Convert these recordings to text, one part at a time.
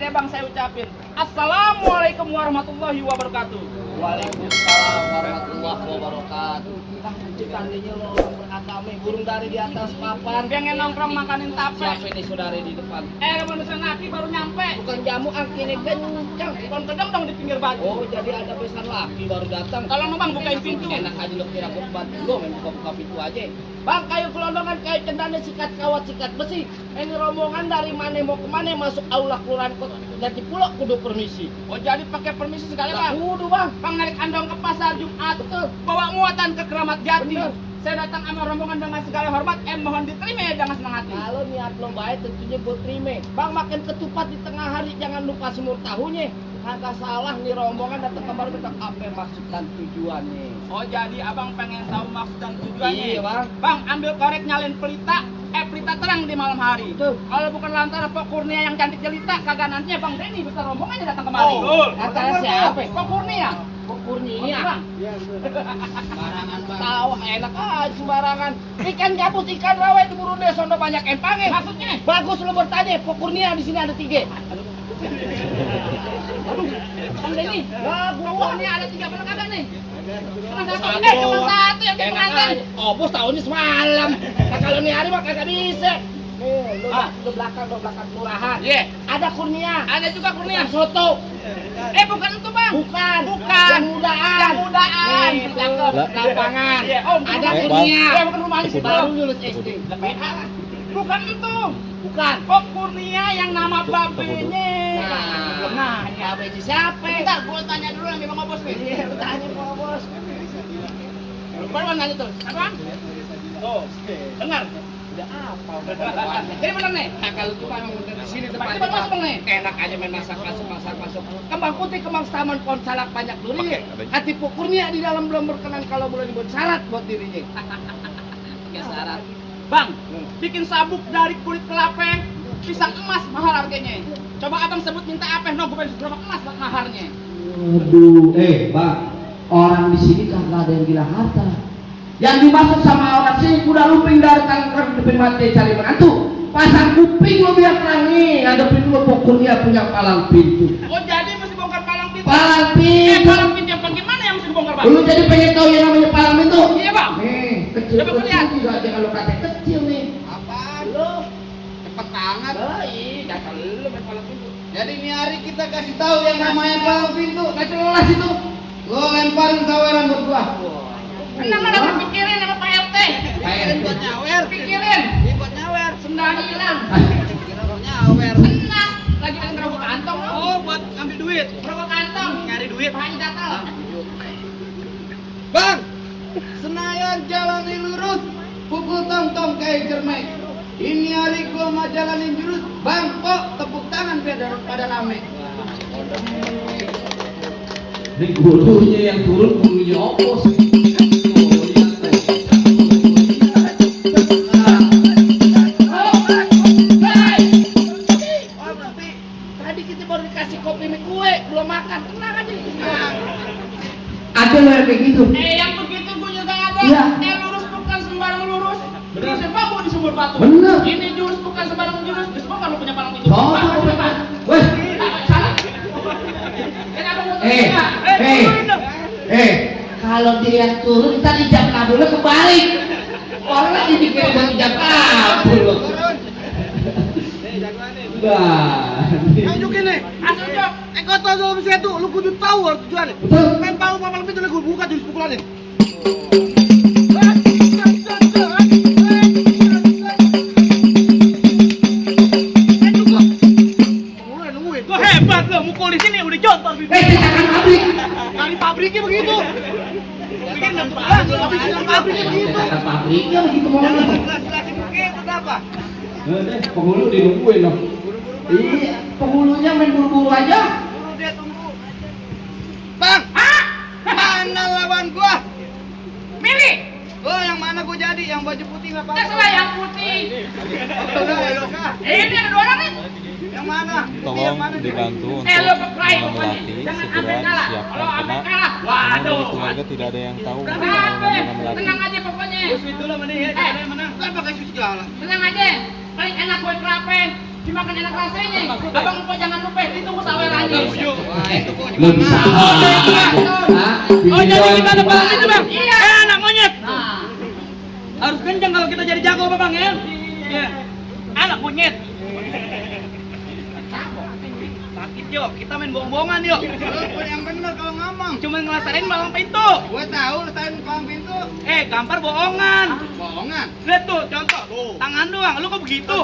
deh bang saya ucapin. Assalamualaikum warahmatullahi wabarakatuh. Waalaikumsalam warahmatullahi wabarakatuh. Bang, tandanya lo berkata burung dari di atas papan. Pengen nongkrong makanin tape. Siapa ini saudari di depan? Manusia laki baru nyampe. Bukan jamu angkinnya kencang. Kon kedeng dong di pinggir batu. Oh, jadi ada pesan laki baru datang. Tolong dong bang bukain pintu. Enak aja lo kira buat lo main buka pintu aja. Bang, kayu kelondongan kayu cendana sikat kawat sikat besi. Ini rombongan dari mana mau ke mana masuk aula kelurahan Kota Jati Pulau kudu permisi. Oh jadi pakai permisi sekali bang. Kudu bang. Bang narik andong ke pasar Jumat. Betul. Bawa muatan ke Keramat Jati. Bener. Saya datang sama rombongan dengan segala hormat. Mohon diterima ya dengan senang hati. Kalau niat lo baik tentunya gue terima. Bang, makan ketupat di tengah hari jangan lupa semur tahunya. Kagak salah nih rombongan datang kemarin minta apa maksud dan tujuannya. Oh jadi abang pengen tahu maksud dan tujuannya? Iya bang. Bang ambil korek nyalin pelita. Pelita terang di malam hari. Betul. Kalau bukan lantaran Pok Kurnia yang cantik jelita, kagak nantinya Bang Denny besar rombongannya datang kemari. Lantaran siapa? Pok Kurnia. Pok Kurnia. Iya. Sembarangan bang. Tahu enak aja sembarangan. Ikan gabus, ikan rawa itu burung deh sono banyak empangnya. Maksudnya? Bagus lo bertanya. Pok Kurnia di sini ada 3. Aduh, Bang Denny. Lah, Pok Kurnia ada 3 bener kagak nih? Cuma Satu. satu yang di pengantin. Oh, bos tahunya semalam. Nah, kalau nih hari mah kagak bisa. Lo belakang kelurahan. Iya. Ada Kurnia. Ada juga Kurnia. Yang soto. Bukan itu Bang. Bukan. Bukan. Yang mudaan. Yang mudaan. Nih, cakep. Lapangan. Iya. Ada Eh, Kurnia. Bukan rumahnya sih Baru Bang. lulus SD. Bukan itu. Bukan. Pok Kurnia yang nama babenya. Nah, apa itu siapa? Bentar, gua tanya dulu yang memang bos nih. Iya, tanya Pak Bos. Baru nanya tuh. Apa? Tuh. Dengar. Udah apa? Jadi benar nih. Nah, kalau kita memang udah di sini Pasti depan Bang masuk nih. enak aja main masak masuk. Kembang putih, kembang taman, pohon salak banyak duri. Oke, Hati pukurnya di dalam belum berkenan kalau boleh dibuat syarat buat dirinya. Tiga syarat. Bang, bikin sabuk dari kulit kelapa, pisang emas mahal harganya. Coba abang sebut minta apa? No, gue berapa emas buat maharnya. Aduh, bang, orang di sini kagak ada yang gila harta. Yang dimaksud sama orang sini kuda lumping dari Tangerang depan mati cari menantu. Pasang kuping lo biar terangi, ngadepin lo pokoknya punya palang pintu. Oh jadi mesti bongkar palang pintu. Palang pintu. Palang pintu yang bagaimana yang mesti dibongkar bang? Lu jadi pengen tahu yang namanya palang pintu? Iya bang. Kecil Coba lihat. juga aja kalau kata kecil nih. Apaan lo? Cepet banget. Iya, kata lu main palang pintu. Jadi ini hari kita kasih tahu yang namanya palang pintu. Nggak jelas itu. Lo lemparin saweran buat gua. Kenapa nggak pikirin sama Pak RT? Pikirin buat nyawer. Pikirin. Ini buat nyawer. Sendal hilang. Kira buat nyawer. Tenang. Lagi ada ngerokok kantong lo. Oh, buat ambil duit. Ngerokok kantong. Nyari duit. Pahanya gatal. Bang, Senayan jalani lurus, pukul tong-tong kayak jermek. Ini hari gua mau jalanin jurus, bang, kok tepuk tangan biar daripada rame. Ini gurunya yang turun, gurunya opos. Tadi kita baru dikasih kopi mie kue, belum makan, tenang aja. Ada lo yang kayak gitu. Yang begitu gue juga ada. Iya. Lurus bukan sembarang lurus. Di Sembako di sumur batu. Bener. Ini jurus bukan sembarang jurus. Di Sembako lu punya palang pintu. Coba, Bang, coba. Bang. Weh. Salah. Ini abang mau tanya. Kalau dia yang turun, kita dijam kabulnya kebalik. Orang lagi dikira mau dijam kabul. Bah. Ajukin nih. Asal jok. Kau tahu dalam situ, lu kudu tahu harus tujuannya. Betul. Main tahu palang pintu gue buka jurus pukulannya. Kok hebat lo mukul di sini udah jontor. Cetakan pabrik. Dari pabriknya begitu. Bikin nentu banget. Pabriknya begitu. Cetakan pabriknya begitu mau. Jelas-jelasin begitu apa? Penghulu dinungguin loh. Iya, penghulunya main buru-buru aja. Tunggu dia tunggu. Bang, mana lawan gua? Milih. Oh, yang mana gua jadi? Yang baju putih nggak apa-apa. Terserah yang putih. Ini ada 2 orang nih. Yang mana? Putih yang Tolong mana? dibantu untuk Lo berkelahi pokoknya. Melati Jangan segera sampai kalah. disiapkan Kalau sampai karena kalah, memang waduh. dari keluarga tidak ada yang tahu Tenang mengenai aja. Melati. Tenang aja pokoknya. Sweet dulu mana ya? Mana? Kan pakai sweet segala. Tenang aja. Paling enak gue kelapen. dimakan enak rasanya. Abang lupa jangan lupa ditunggu sawerannya. Lu bisa. Oh jadi kita ada bang itu bang? Iya. Anak monyet. Nah, Harus kencang kalau kita jadi jago apa bang ya? Iya. Anak monyet. Sakit yuk, kita main bohong-bohongan yuk. Yang benar kalau ngomong. Cuma ngelasain palang pintu. Gue tahu lesain palang pintu. Gampar bohongan. Bohongan. Lihat tuh contoh. Tangan doang, lu kok begitu?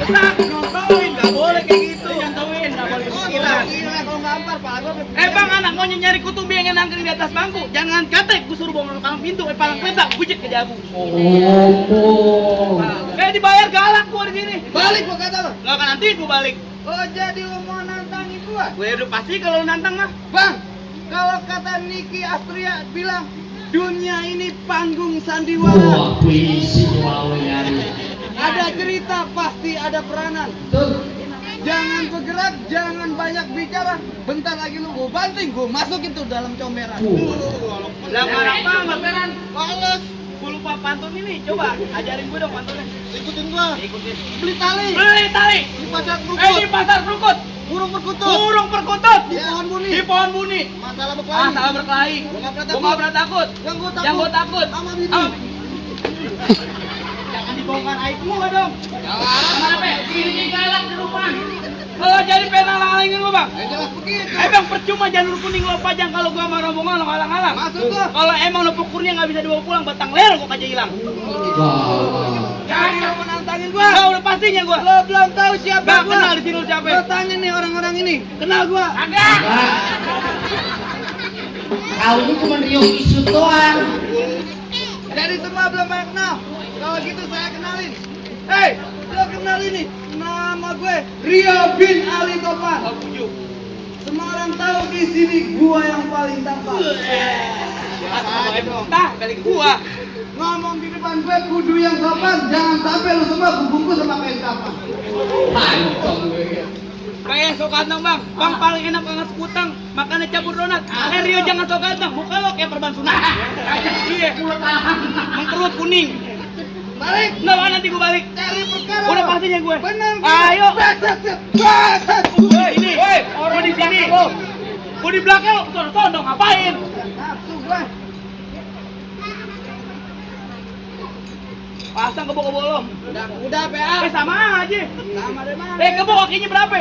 Besar, nyontoin, nggak boleh kayak gitu. Nyontoin, nggak boleh Oh, gila. gila kalau ngampar, pala gue. Bang, anak monyet nyari kutu yang nangkring di atas bangku. Jangan katek, gue suruh bawa palang pintu, palang pintu, bujit ke jabu. Oh. Dibayar galak gua di sini. Balik gua kata lo. Nggak kan nanti gua balik. Oh jadi lo mau nantangin gua? Gue udah pasti kalau lu nantang mah. Bang, kalau kata Niki Astria bilang dunia ini panggung sandiwara. Wah, puisi wow nyari. Ada cerita pasti ada peranan. Tuh. Jangan bergerak, jangan banyak bicara. Bentar lagi lu gua banting, gua masukin tuh dalam comberan. Lah marah banget. Males. Gua lupa pantun ini. Coba ajarin gue dong pantunnya. Ikutin gua. Ikutin. Beli tali. Beli tali. Di pasar Di Krukut. pasar Krukut. Burung perkutut. Burung perkutut. Di pohon buni. Di pohon buni. Masalah berkelahi. Salah berkelahi. Gua nggak pernah Gua nggak pernah takut. Yang gua takut. Yang gua takut. Sama Bibi. Jangan dibongkar aibmu dong. mana pe? Ini galak di rumah. Kalau jadi pengen alang-alangin gua bang. Ya jelas begitu. Bang percuma janur kuning lo pajang kalau gua sama rombongan lo halang-halang. Masuk gua. Kalau emang lo pukurnya nggak bisa dibawa pulang, batang ler gua aja hilang. Wah. Jangan menantangin gua. Gua udah pastinya gua. Lo belum tahu siapa Bang gua. kenal di sini lo siapa? Lo tanya nih orang-orang ini. Kenal gua? Agak. Kau ini cuma riung isu doang. Jadi semua belum banyak kenal. Kalau gitu saya kenalin. Hei, lo kenal ini? Nama gue Rio bin Ali Topan. Semua orang tahu di sini gua yang paling tampan. Nah, balik gua. Ngomong di depan gue kudu yang sopan. Jangan sampai lu semua kubungkus sama kain kapan. Pancong gue. Kayak sok kantong bang, bang paling enak kangen sekutang, makannya campur donat. Rio jangan sok kantong, muka lo kayak perban sunat. Iya, mengkerut kuning. Balik. Nggak nanti gua balik. Cari perkara. Udah pastinya gue. Bener. Ayo. Baset. Ini, gua di sini. Gua di belakang lo, sono ngapain? Nafsu gue. Pasang kebo-kebo lo. Udah PA. Sama aja. Sama dari mana? Kebo kakinya berapa?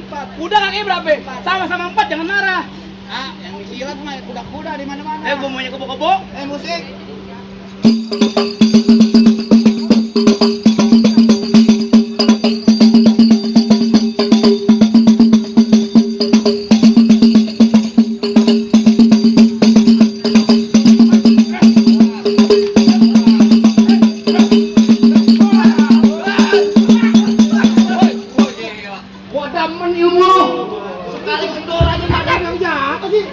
4. Udah kakinya berapa? Sama-sama 4, jangan marah. Ah, yang disilat mah kuda-kuda di mana-mana. Gua maunya kebo-kebo. Musik. Gua demen ilmu lu. Sekali kendor aja badan yang jatuh sih.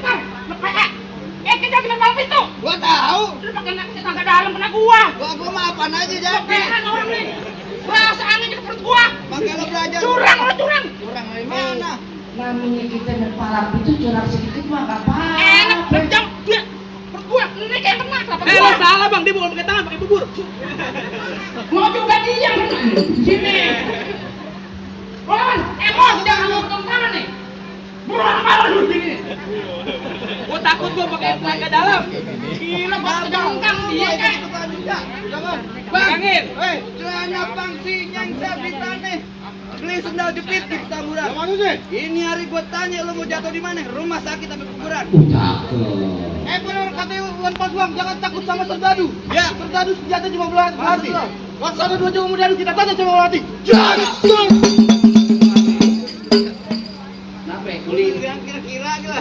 Kita bilang apa itu? Gua tahu. Lu pakai tangga dalam kena gua. Gua mah apaan aja jadi. Kepean orang nih. Rasa angin ke perut gua. Makanya lo belajar. Curang lo curang. Curang dari mana? Namanya kita main palap itu curang sedikit mah gak apa-apa. Enak berjam dia. Perut gua ini kayak benar kenapa Lo gua? salah bang, dia bukan pakai tangan, pakai bubur. Mau juga dia yang sini. Lawan, emosi jangan lu tangan nih. Buruan malah lu gini. Gua takut gua pakai tenaga dalam. Gila gua kejangkang dia kayak. Jangan. Pegangin. Hei, celana pangsi nyengsep di tanah. Beli sendal jepit di Petamburan. Mana sih? Ini hari gua tanya lu mau jatuh di mana? Rumah sakit tapi kuburan. Cakep. Bener katanya Wan Paswang jangan takut sama serdadu. Ya, serdadu senjata cuma belati. Waspada 2 jam kemudian kita tanya sama belati. Jangan. Kenapa ya kulit? Yang kira-kira gitu.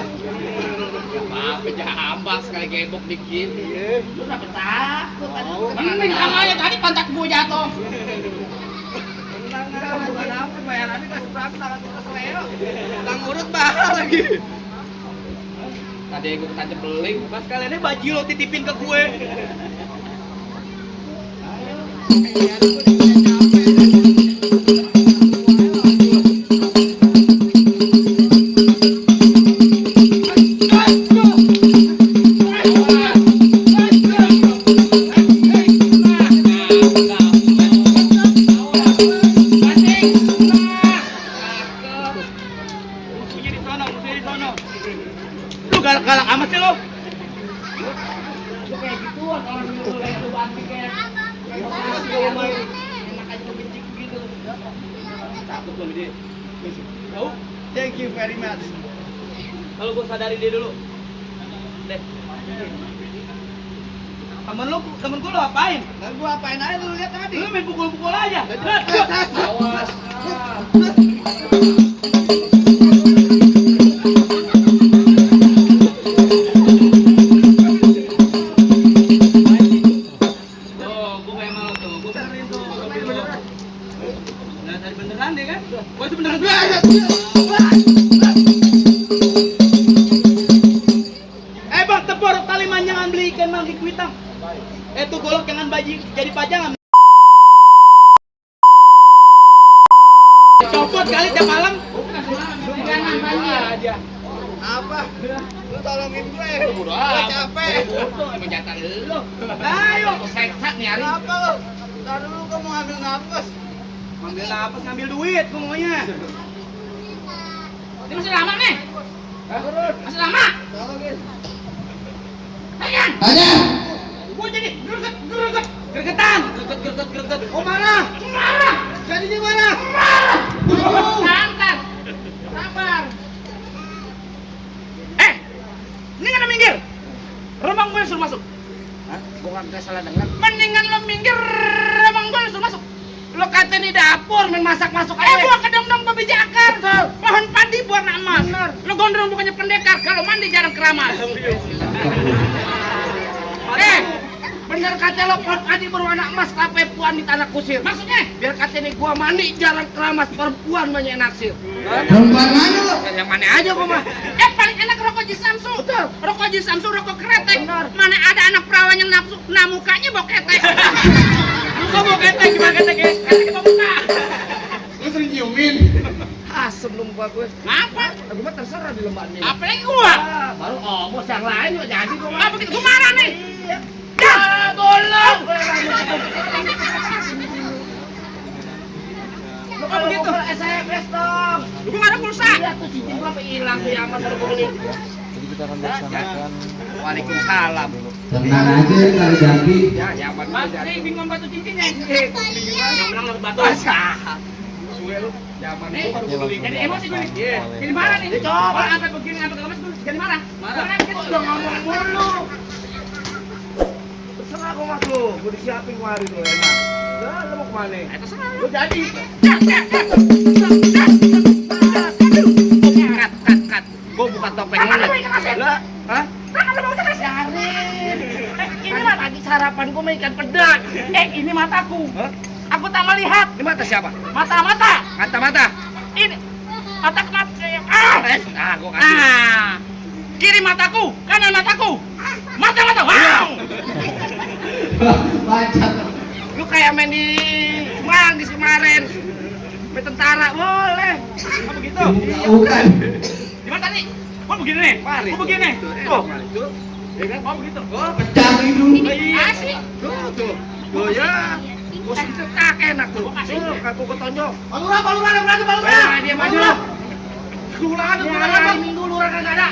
Apa jambas sekali gebok dikit. Lu kenapa takut? Mending sama aja tadi pantat gua jatuh. Bukan apa bayarannya kasih berapa tangan kita seleo. Tang urut bahal lagi. Tadi gua ketancep beling, pas kalian ini baju lo titipin ke gue. tuh dia. Tahu? Thank you very much. Kalau gua sadarin dia dulu. Deh. Temen gua lo apain? Nah, gua apain aja lu lihat tadi. Lu main pukul-pukul aja. Awas. Tuh, gua kayak malu tuh. Gua sadarin tuh. Nah, tadi beneran deh kan? Gua itu beneran. Bang, teborok tali manjangan beli ikan manggis kuitang. Tuh golok jangan baji jadi pajangan. Copot kali tiap malam. Jangan banjir aja. Apa? Lu tolongin gue. Bodoh Gua amat. capek. Bodoh, emang jatah lu. Ayo. Aku seksak nih hari. Kenapa lu? Ntar dulu gua mau ambil nafas. Ngambil apa? Ngambil duit gua maunya. Ini masih lama nih. Masih lama. Tolongin. Ayan. Tanya. Gua jadi gregetan. Greget. Oh marah. Marah. Jadinya mana? Santai. Sabar. Ini nggak minggir. Rumah gue suruh masuk. Hah? Gua nggak salah dengar. Mendingan lo minggir. Rumah gue suruh masuk. Lo kata di dapur main masak masuk aja. Gua kedong-dong babi jakar. Pohon padi buat nak emas. Lo gondrong bukannya pendekar. Kalau mandi jarang keramas. Bener kata lo pohon padi berwarna emas, kape puan di tanah kusir. Maksudnya? Biar kata ini gua mandi jarang keramas, perempuan banyak naksir. Perempuan mana lo? Yang mana aja gua mah. Paling enak rokok Ji Samsu. Betul. Rokok Ji Samsu, rokok kretek. Mana ada anak perawan yang nafsu, nah mukanya bau ketek. Muka bau ketek, gimana ketek ya? Ketek bau muka. Lu sering nyiumin. Asem lu muka gue. Ngapa? Aku mah terserah di lembaran ini. Apalagi gua? Baru omos yang lain juga jadi gua. Apa begitu? Gua marah nih. Ya, tolong. Lu kalau begitu SMS dong. Gua nggak ada pulsa. Iya tuh cincin gua sampai hilang tuh yang aman baru gua beli. Jadi kita akan melaksanakan Waalaikumsalam. Tenang aja kali ganti. Ya, nyaman banget. Nih, bingung batu cincinnya. Yang menang dapat batu. Asah. Suwe lu. Nyaman. Nih, baru gua beli. Jadi emosi gue nih. Jadi marah nih. Coba angkat begini, angkat kemas gue jadi marah. Marah. Kita udah ngomong mulu. Terserah gua mah tuh. Gua disiapin kemarin tuh enak. Lah, lu mau kemana? Terserah lu. Lu jadi. Kat. Gua buka topeng lu. Lah, hah? Ini mah pagi sarapan gua makan ikan pedang. Ini mataku. Hah? Aku tak melihat. Ini mata siapa? Mata. Mata. Ini mata. Gua kasih. Kiri mataku, kanan mataku. Mata. Wow. Baca. Lu kayak main di Manggis kemarin. Main tentara boleh. Apa begitu? Bukan. Di mana tadi? Gua begini nih. Gua begini. Tuh. Ya kan? Oh begitu. Pecah hidung. Asli. Tuh. Oh ya. Gua situ kakek enak tuh. Tuh, aku ketonjok. Balura, dia maju. Lurah Ya, minggu lurah kagak ada.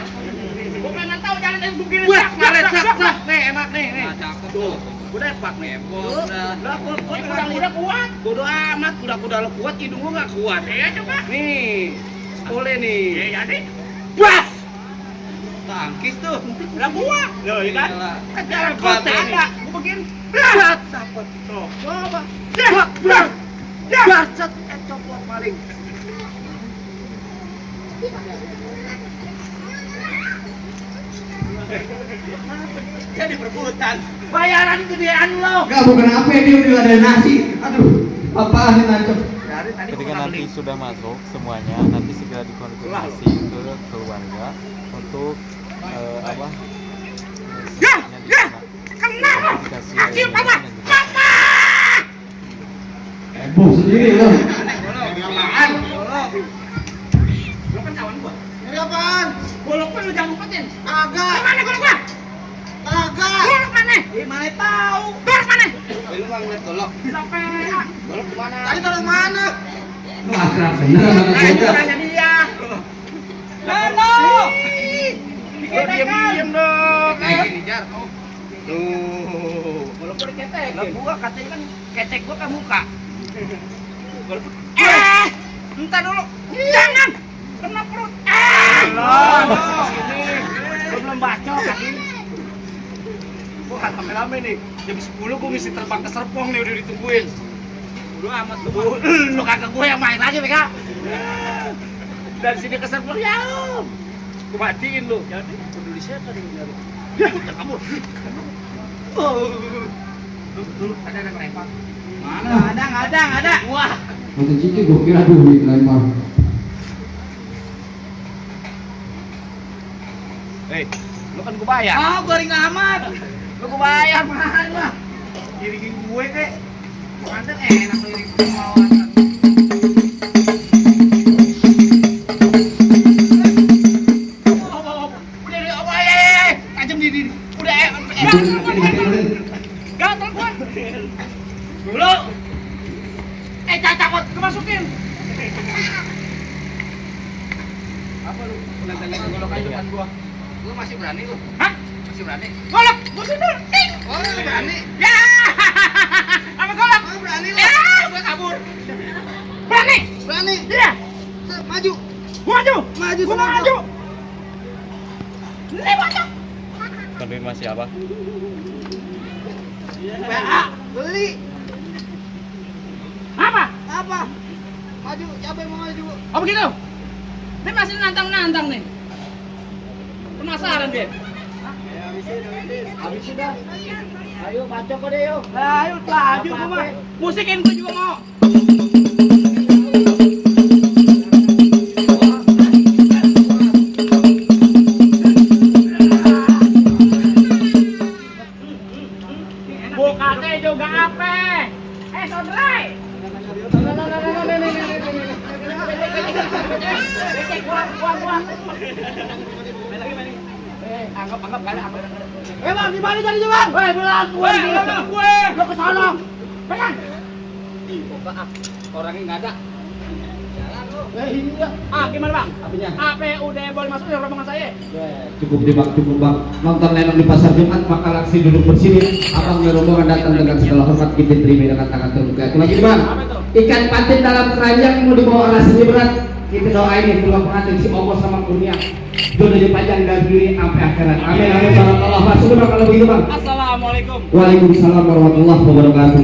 Gua pengen tahu jalan yang begini. Wah, ngalet sak. sak. Nih, enak nih. Cakep Tuh. Udah epak nih. Lah, Kuda kuat. bodo amat, kuda lo kuat, hidung gua nggak kuat. Ya coba. Nih, boleh nih. Ya jadi. Bas! Tangkis tuh. Lah gua. Loh, iya kan? Kan jalan Kota kota ada. Gua begini. Blat! Dapet. Tuh. Coba. Blat! Bacet. Coplok paling. Jadi perebutan. Bayaran gedean lo. Enggak, bukan apa ini udah ada nasi. Aduh, apaan ini nancep? Dari tadi ketika gua nanti beli. sudah masuk semuanya nanti segera dikonfirmasi ke keluarga untuk apa Ya. nanti Kenapa? dikasih Kaki layanan apa? dan juga Mama. Heboh sendiri lo. Apaan? Lu kan kawan gua. Ini apaan? Golok lu jangan umpetin. Kagak. Mana golok gua? Kagak. Golok mana? Mana tahu? Golok mana? Lu nggak ngeliat golok. Sampai Golok kemana? Tadi taruh mana? Akrab bener sama nah itu kita. nanya dia. Halo. Lu diam dong. Kayak gini jar. Tuh. Golok gua diketek. Lah gua katanya kan ketek gua ke muka. Entar dulu. Jangan. Kena perut. Belum baca kaki. Wah, rame-rame nih. Jam 10 gue mesti terbang ke Serpong nih, udah ditungguin. Udah amat lu kagak gue yang main lagi, Meka. Dari sini ke Serpong, ya. Gue matiin lu. Jadi peduli siapa nih nyari? Ya, udah kabur. Dulu ada lempar. Mana? Ada. Wah. Nanti Ciki gue kira duit lempar. Hei, lu kan gue bayar. Ah, garing amat. Lu gue bayar mahal lah. Iringin gue kek. Mantan enak lu iring gue mawan. Gatel gua. Dulu. Cakot, kemasukin. Apa lu? Nantangin golok aja depan gua. Gua masih berani lu. Hah? Masih berani? Golok, gua sundul. Ting. Oh, berani. Ya. Apa golok? Oh, berani lu. Ya, gua kabur. Berani? Berani. Iya. Maju. Maju. Maju Gua sama maju. Lewat. Konfirmasi apa? PA. Beli. Apa? Apa? Maju. Siapa yang mau maju? Oh begitu? Dia masih nantang-nantang nih. Penasaran dia. Habis sudah. Ayo baca kok deh yuk. Ayo laju gua mah. Musikin gua juga mau. Bukatnya juga apa? Sodrai. Anggap kali apa? Bang, di mana cari Bang? Woi, bilang gue. Lo ke sana. Pegang. Orangnya enggak ada. Iya. Gimana Bang? Apanya? AP udah boleh masuk dalam rombongan saya? Cukup bang. Nonton lenong di pasar Jumat maka langsung duduk bersini. Abang dan rombongan datang dengan segala hormat kita terima dengan tangan terbuka. Itu lagi bang. Ikan patin dalam keranjang mau dibawa alasnya berat. Kita doain nih pulang pengantin si Allah sama Kurnia. Jodohnya panjang dari diri sampai akhirat. Amin. Warahmatullahi wabarakatuh. Kalau begitu bang. Assalamualaikum. Waalaikumsalam warahmatullahi wabarakatuh.